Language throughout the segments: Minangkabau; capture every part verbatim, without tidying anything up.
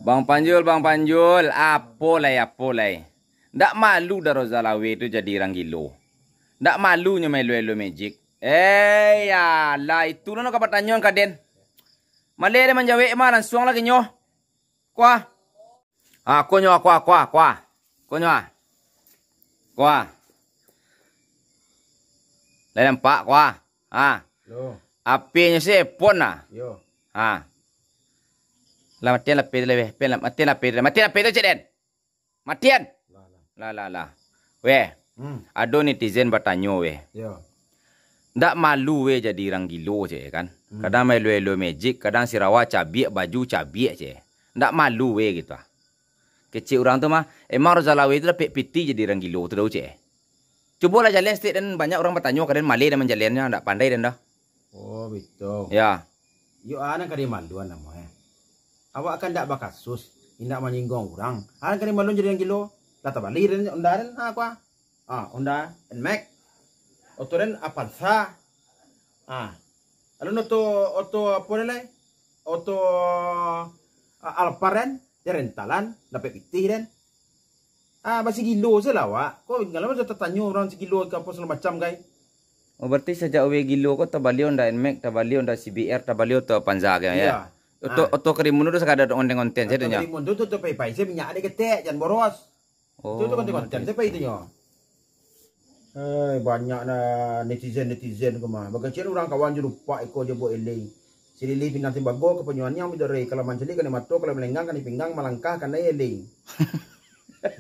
Bang Panjul, Bang Panjul, apo lai, apo lai? Ndak malu dah Rozalawe tu jadi urang gilo. Ndak malu nyo maelo-elo magic. Eh, yalah, itu lah no ka batanyo ka den. Maleh den manjawek mah, lansuang lah ka inyo. Kuah. Ah, konyo, kuah, kuah, kuah. Konyo, ah. Kuah. Lai nampak, kuah. Ah. Yo. Apinyo si Epon lah. Yo. Ah. Lah, matian lah P tu, weh. Pen lah, matian lah P tu. Matian lah P tu, cek den. Matian. Lah, lah. Lah, lah, lah. Weh. Hmm. Ado netizen batanyo, weh. Yo. Ndak malu, weh, jadi urang gilo, cek, kan. Hmm. Kadang maelo-elo magic, kadang sirawa cabiak, baju cabiak, cek. Ndak malu, weh, gitu, ah. Kecek urang tu mah, emang Rozalawe tu dapek pitih jadi urang gilo tu, dah, cek. Cubolah jaleh stek, den, banyak urang batanyo ka den, maleh den manjalehannyo, ndak pandai den doh. Oh, bitu. Ya. Yo, a nan ka dimaluan namo, eh. Awak kan ndak bakasus, indak manyingguang urang. A nan ka dimaluan jadi urang gilo. Lah tabali den onda den, ha, kuah. Ah, Honda Nmax. Oto den Avanza. Ah. Alun oto, oto apo den lai? Oto, ah, Alphard den, den rentalan, dapek pitih den. Ah, basi gilo se lah awak. Ko, ndak lamo tatanyo urang si gilo ka apo sagalo macam, kai. Oh, berarti sajak Uwe gilo ko tabali Honda Nmax, tabali Honda C B R, tabali oto Avanza, kai, ya? Iya. Oto, ah, oto karimun tu sakadar onten-onten sajo nyo. Oto karimun tu, tu, tu pai-pai se, minyak dek ketek, jan boros. Oh, itu tu konten-konten, gitu. Siapa itunyo? Eh, banyak nah netizen-netizen ko mah. Bagacian urang kawan jo lupak iko jo buek eleng. Sililih pinang timbago ka panyuaniang bidore, kalau mancaliak kanai mato, kalau malenggang kanai pinggang, malangkah kanai eleng.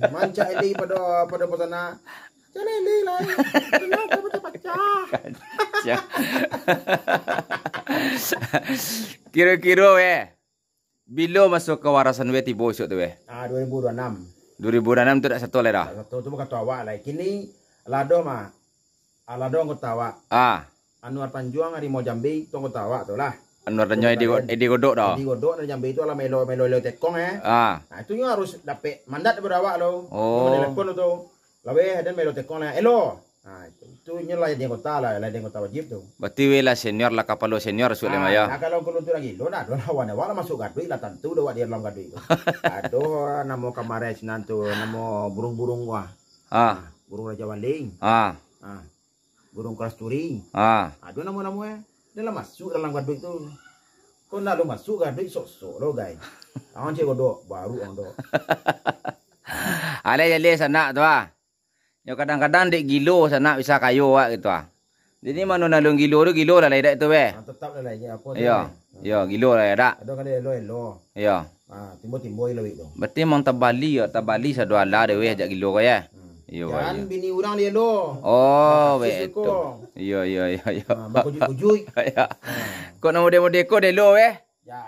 Mancak eleng pado, pado pasana. Jalan eleng lah. Kenapa pacah-pacah? Kacau. Kiro-kiro, eh. Bilo maso kawarasan Uwe tibo isuak tu, Uwe? Ah, dua ribu dua enam. Dua ribu dua enam tu dak sato lai dah? Dak sato tu bukan tu awak lai. Kini lah ado mah. Ah, lah ado anggota awak. Ah. Anwar Tanjuang, Harimau Jambi, tu anggota awak tu lah. Anwar Tanjuang, Edi Go-, Edi Godok dah. Edi Godok dari Jambi tu lah melo-melo tekong, eh. Ah. Nah, itu nyo harus dapek mandat daripada awak lo. Oh. Nyo telepon tu. Lah weh, den melo tekong lah. Elo. Ha, itu, itu nyo lah jadi anggota lah, lah jadi anggota wajib tu. Berarti Uwe lah senior, lah kapalo senior, sulik mah, yo. Nah, kalau kulun tu lagi lo, nah, ado lawan awak lah masuk gaduik lah, tantu dah awak di dalam gaduik tu. Ado namo kamarai sinan tu, namo burung-burung wah. Ah. Burung Raja Waling. Ah. Ah. Burung Kasturi. Ah. Ado namo-namo, eh. Dah lah masuk dalam gaduik tu. Kau nak lo masuk gaduik sok-sok lo, gai. Awak cek godok, baru awak tu. Alai jaleh sanak tu, ah. Yo, kadang-kadang dek gilo sanak bisa kayo awak gitu, ah. Jadi mano nan alun gilo tu gilo lah lai dak tu, weh. Ah, tetap lah lai, apo tu, iyo, weh. Iyo, gilo lah yo dak. Ado kali elo-elo. Iyo. Ah, timbo-timbo elo itu. Berarti memang tabali yo, tabali sado alah dek weh jak gilo ko yo. Hmm. Iyo, jan iyo. Bini urang dielo. Oh, bagus betul. Iyo, iyo, iyo, iyo. Ah, bakujuik-kujuik. Iyo. Ah. Kok nan mode-mode ko dielo, weh? Ya.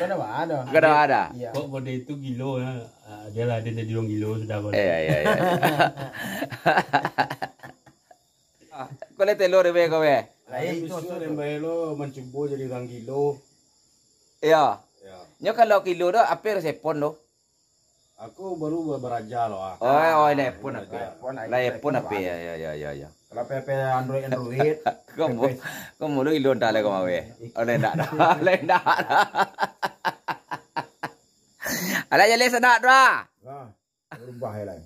Kau dah ada. Kau dah ada? Iya. Kok mode itu gilo, ya? Ah, dia lah, dia jadi orang gilo sudah, Bang. Iya, iya, iya. Ah, kau lihat telur dia, kau, eh? Lain itu, maksud dia, Bang, lo mencuba jadi orang gilo. Iya. Ya. Nyo kalau gilo tu, apa resepon tu? Aku baru ba-, baraja lo, ah. Oh, oh, iPhone apa? Baraja. Lah iPhone apa? Ya, ya, ya, ya, ya. Kalau P P Android, Android. Kamu, P P. Kamu lu ilu entah lah kamu, weh. Oh, lah ndak dah. Lah ndak dah. Alah, jaleh sanak tu, ah. Ah, berubah ya, lah.